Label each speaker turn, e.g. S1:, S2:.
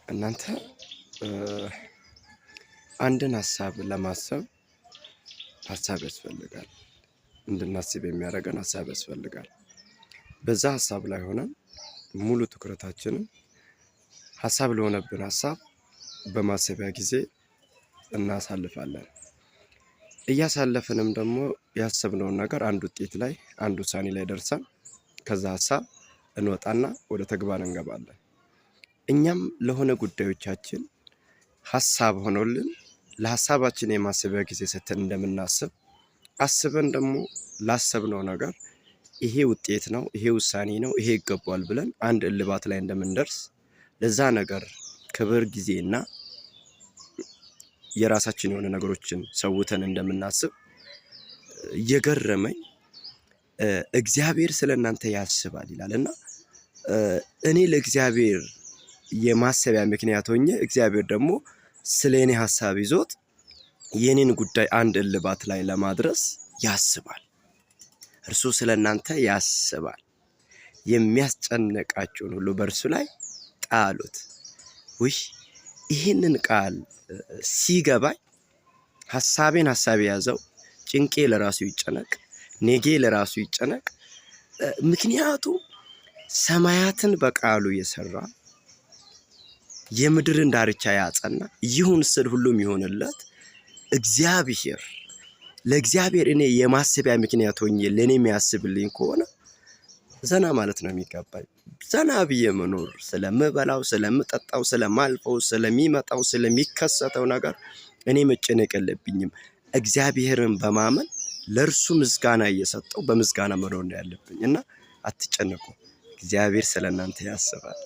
S1: እናንተ አንድን ሀሳብ ለማሰብ ሀሳብ ያስፈልጋል። እንድናስብ የሚያደርገን ሀሳብ ያስፈልጋል። በዛ ሀሳብ ላይ ሆነን ሙሉ ትኩረታችንን ሀሳብ ለሆነብን ሀሳብ በማሰቢያ ጊዜ እናሳልፋለን። እያሳለፍንም ደግሞ ያሰብነውን ነገር አንድ ውጤት ላይ፣ አንድ ውሳኔ ላይ ደርሰን ከዛ ሀሳብ እንወጣና ወደ ተግባር እንገባለን። እኛም ለሆነ ጉዳዮቻችን ሀሳብ ሆኖልን ለሀሳባችን የማሰቢያ ጊዜ ሰጥተን እንደምናስብ፣ አስበን ደግሞ ላሰብነው ነገር ይሄ ውጤት ነው፣ ይሄ ውሳኔ ነው፣ ይሄ ይገባዋል ብለን አንድ እልባት ላይ እንደምንደርስ፣ ለዛ ነገር ክብር፣ ጊዜና የራሳችን የሆነ ነገሮችን ሰውተን እንደምናስብ እየገረመኝ እግዚአብሔር ስለ እናንተ ያስባል ይላል። እና እኔ ለእግዚአብሔር የማሰቢያ ምክንያት ሆኜ እግዚአብሔር ደግሞ ስለ እኔ ሀሳብ ይዞት የኔን ጉዳይ አንድ እልባት ላይ ለማድረስ ያስባል። እርሱ ስለ እናንተ ያስባል። የሚያስጨንቃችሁን ሁሉ በእርሱ ላይ ጣሉት። ውይ፣ ይህንን ቃል ሲገባኝ ሀሳቤን ሀሳብ የያዘው ጭንቄ ለራሱ ይጨነቅ፣ ኔጌ ለራሱ ይጨነቅ። ምክንያቱም ሰማያትን በቃሉ የሰራ፣ የምድርን ዳርቻ ያጸና፣ ይሁን ስል ሁሉም ይሆንለት እግዚአብሔር፣ ለእግዚአብሔር እኔ የማሰቢያ ምክንያት ሆኜ ለእኔ የሚያስብልኝ ከሆነ ዘና ማለት ነው የሚገባኝ። ዘና ብዬ መኖር፣ ስለምበላው፣ ስለምጠጣው፣ ስለማልፈው፣ ስለሚመጣው፣ ስለሚከሰተው ነገር እኔ መጨነቅ የለብኝም። እግዚአብሔርን በማመን ለእርሱ ምስጋና እየሰጠው በምስጋና መኖር ነው ያለብኝ። እና አትጨነቁ፣ እግዚአብሔር ስለ እናንተ ያስባል።